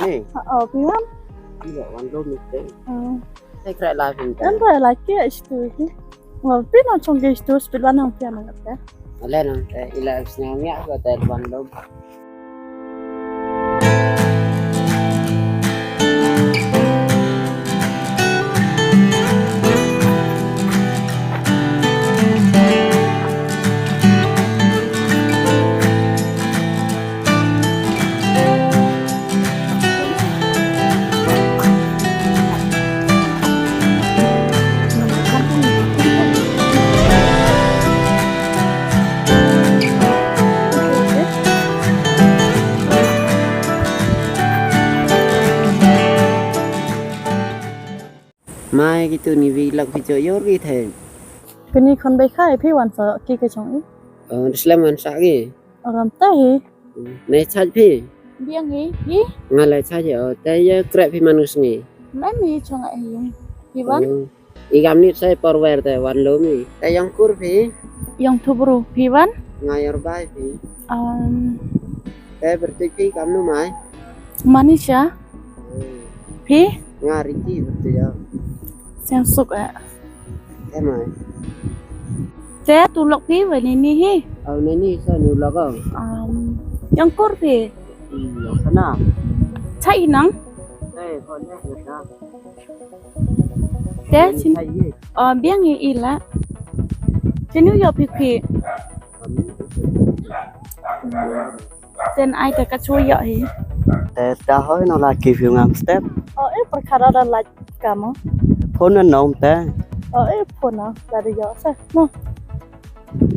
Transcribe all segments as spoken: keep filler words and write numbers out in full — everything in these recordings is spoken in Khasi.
Ni. Oh, phi wan? Phi wan lum ni te. Hmm. Te kra la phi te. Kan ba la ki istu ki. Mo phi no chong ki istu speed wan nang phi nang te. Ale nang te ila snyang ya ko te wan lum. Mai kitu ni wi lak phi jo yor ki the. Kini khon bai khai phi wan sa ki ka chong i. Oh, slem wan sa ki. Aram ta hi. Ne chaj phi. Biang hi, hi. Nga le chaj hi, oh, te ye krek phi man u sngi. Mem hi chong hi. Hi wan. Oh. I gam nit sai por wer te wan lum i. Te yong kur phi. Yong thubru phi wan. Nga yor bai phi. Um. Te bertik phi kam nu mai. Manisha. Hmm. Phi. Nga Ricky bertik ya. Siang suk eh. Te mai. Te tu lok phi wa ni ni hi. Au ni ni sa nu lok au. Um. Yong kur phi. Hmm, yong sana. Chai nang. Te ko ne na. Te chin. Chai ye. Oh, biang i ila. Chin yu yo phi phi. Ten ai te ka chu yo hi. Te ta hoi no la ki view ngam step. Oh, eh, per khara da la ka mo. Phone no te. Oh, eh, phone no la de yo sa. Mo.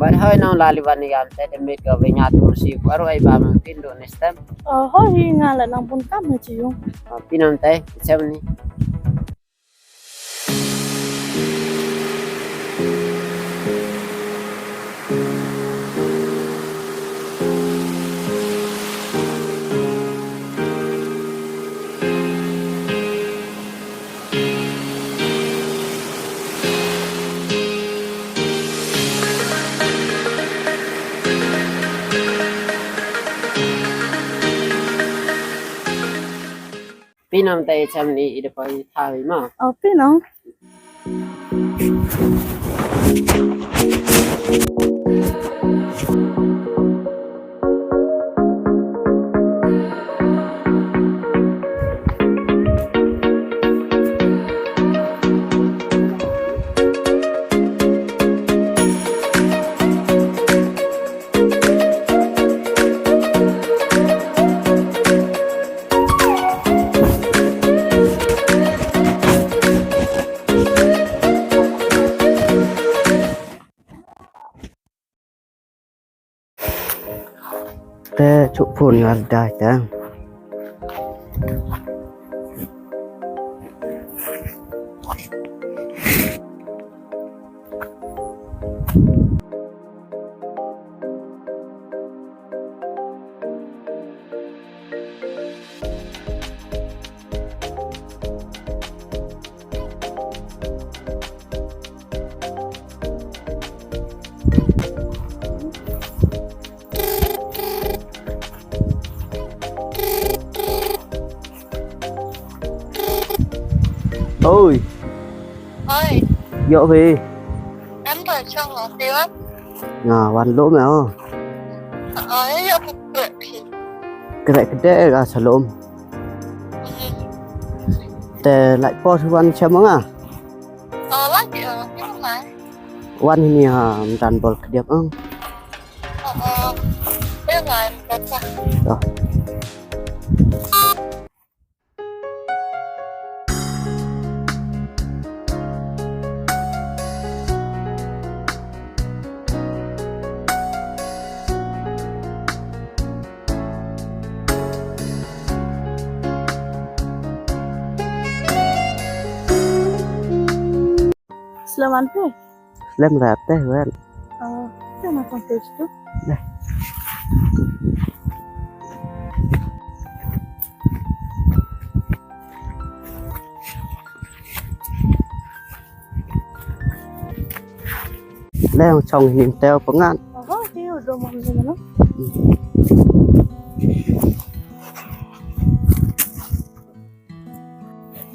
Bar hoi no la li ban ngam te de mit ko be nya tu si baru ai ba mo tin do ne step. Oh, hoi hi nga la nang bun kam ha chi yung. Oh, pinam te, chem ni. Pinam te cham ni i de poi thawi ma. Oh, pinam. Te chuk phone ngar dai te. Oi. Oi. Ïoh phi. Em ba chong lo phi wan. Nga wan lum ïa o. Oi, ïoh phi. Krek kdek ka sa lum. Te lait por phi wan sha ma nga. Wan hini ha mdan bol kdiap ang. Slem wan phi? Slem rat te wan. Oh, te na kon te tu. Deh. Leng chong hin teo pangan. Aba ti u do mon ni no.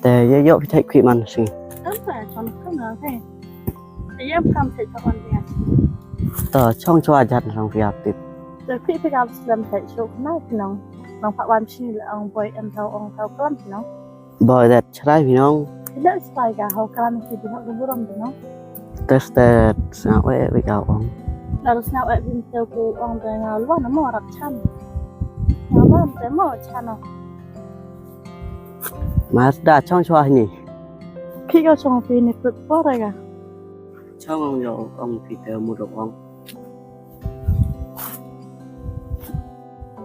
Eh, ïa ïoh phi thait khwih man sngi. Kam sa chong kam na phi. Ïa kam thait ka wan phi. To chong chwa jat na phi ap tip. Te khwih phi kam slem thait chuk na phi nong. Nong pha wan sngi le ong boi em thau ong thau klam phi nong. Boi dat chrai phi nong. Ila spai ka hau klam phi di hau burom phi nong. Tes tes sngap eh phi ka ong. Lalu sngap eh phi te ku ong te nga luan mo rap chan. Nga luan te mo chan no. Mar da chong chwa ni. Phi ka chong phi ni put por ga. Chong ong yo ong phi te mu dok ong.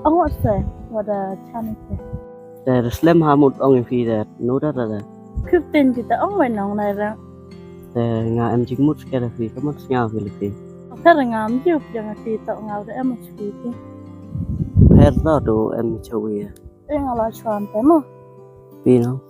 Ong wa se wa da chan se. Te slem ha mut ong phi te nu da da. Fifteen kita ong wa nong nai ra. Te nga em jik mut ke da phi ka mut snga phi le phi. Ka ra nga am ju phi nga phi to nga da em mut phi. Pher to do em chawi. Eng ala chuan te mo. Pino.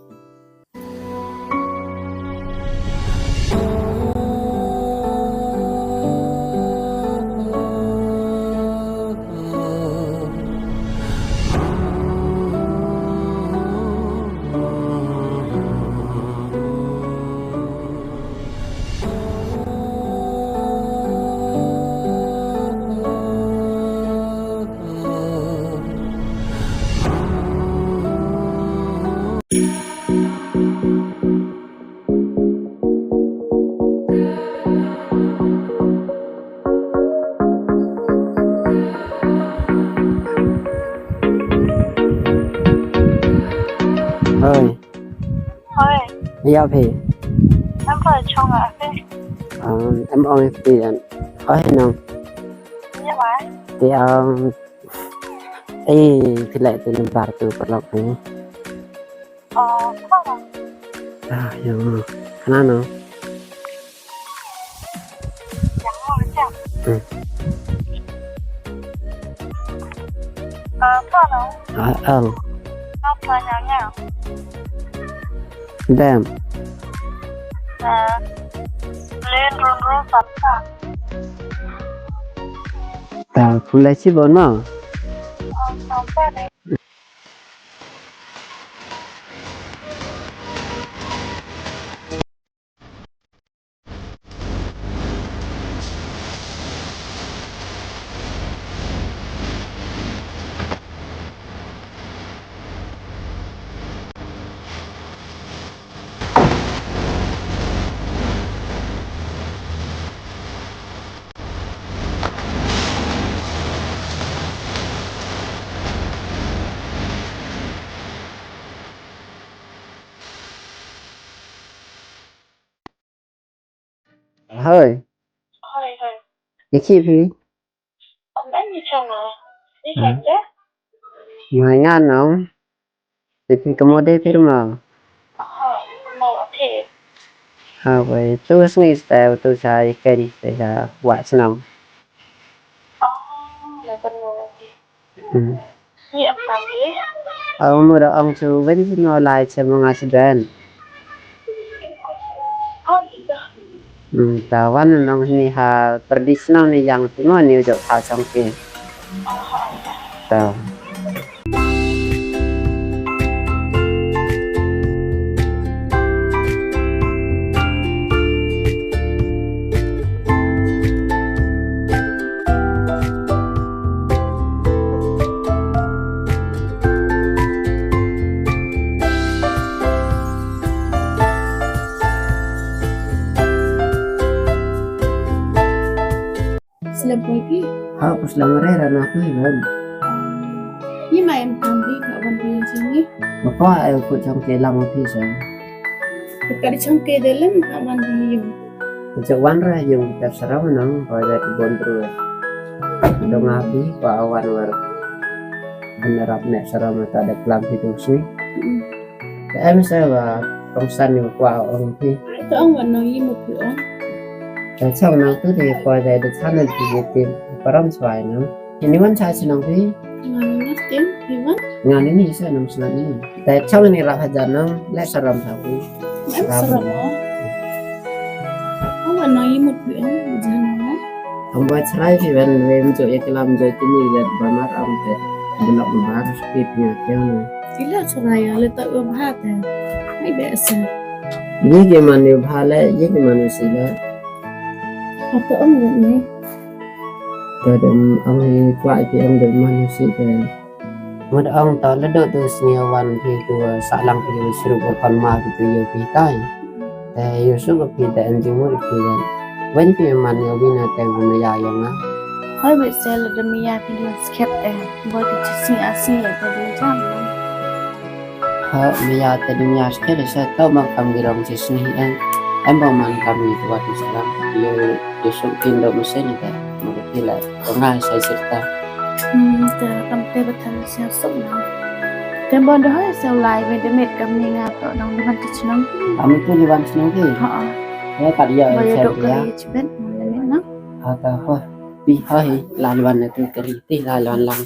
Hoi. Hoi. Ïa phi. Em pa chong a phi. Um, em ong phi an. Hoi nong. Ïa ba. Ti um. Eh, phi leh tu number tu paralok ni. Oh, ah, yang mana no? Yang mana? Hmm. Ah, apa no? Ah, al. Apa nanya? Dem. Ah, len run run sapa. Ta pulai si bono. Oh, sampai deh. Hoi. Hoi, hoi. Ïa ki phi? Om en ni chong ah. Ni chong ke? Mai ngan nong. Phi phi kamo de phi rumal. Hoi, mo phi. Ha wei tu sngi ste tu sa i ken te sa wa snam. Oh, le kan mo phi. Hmm. Ni am tam ni. Au mu da ong chu wen no lai che mo nga student. Oh, ida. Hmm, ta wan nong ni ha traditional ni yang ti mo ni jo ka chong ki. Oh, oh. Ta. Slem poi phi? Ha, phi slem re ra na phi wan. Ni ma em kam phi ka wan phi yang sini. Bapa ai ku chong ke lam phi sa. Ka di chong ke de lem ka wan phi yung. Ku chong wan ra yung ka saram nang, ba da ku bon bru. Dong api pa awan war. Benerap ne saram ta da klam phi tu sui. Mm. Em sa ba kongsan ni kwa ong phi. To ong wan nong yi mu phi ong. Ta chong nang tu de kwa da da channel phi ye tin. Param swai nang. Ini wan cha chinong phi. Ngan ni Martin, phi wan? Ngan ni sa nam sna ni. Ta chong ni rap hajan nang, le saram sa phi. Em saram. Ong wan nong yi mu phi ong, jan nang. Am ba chrai phi wan, we mjo ye klam jo ti ni le ba mar am phi. Bulak mar phi phi nya kya na. Ila chrai ya le ta u bha te. Ai be sa. Ye ki man ïa u bha le, ye ki man u sih le. Ata ong le ne. Te da ong hi kwah phi ong da man u sih te. Mut ong ta le dok tu sngi wan phi tu sah lang phi tu sruh ko kon ma phi tu ïa phi tai. Te ïa suk phi te em jingmut phi le. Wen phi man ïa u bina te u maya ïong nga. Hoi be sa le da maya phi le skep te. Bo ki chi sngi a sngi te dei jam. Ha maya te dunia skere sa tau bang kam girong chi sngi en. Em bang man kam ni tuat Islam. Yo yo suk tin do mesen ni te. Mungkin la ko ngai sa serta. Hmm, te kam te batan sa suk na. Te bo do hoi sa lai be de met kam ni nga to dong de ban chi snang. Kami tu liwan senang ti. Ha. Ya kat ya Bo yo sa dok ya. Kali Chibet mun le met na. Ha ka ha. Pi ha hi la liwan tu kari ti la liwan lang.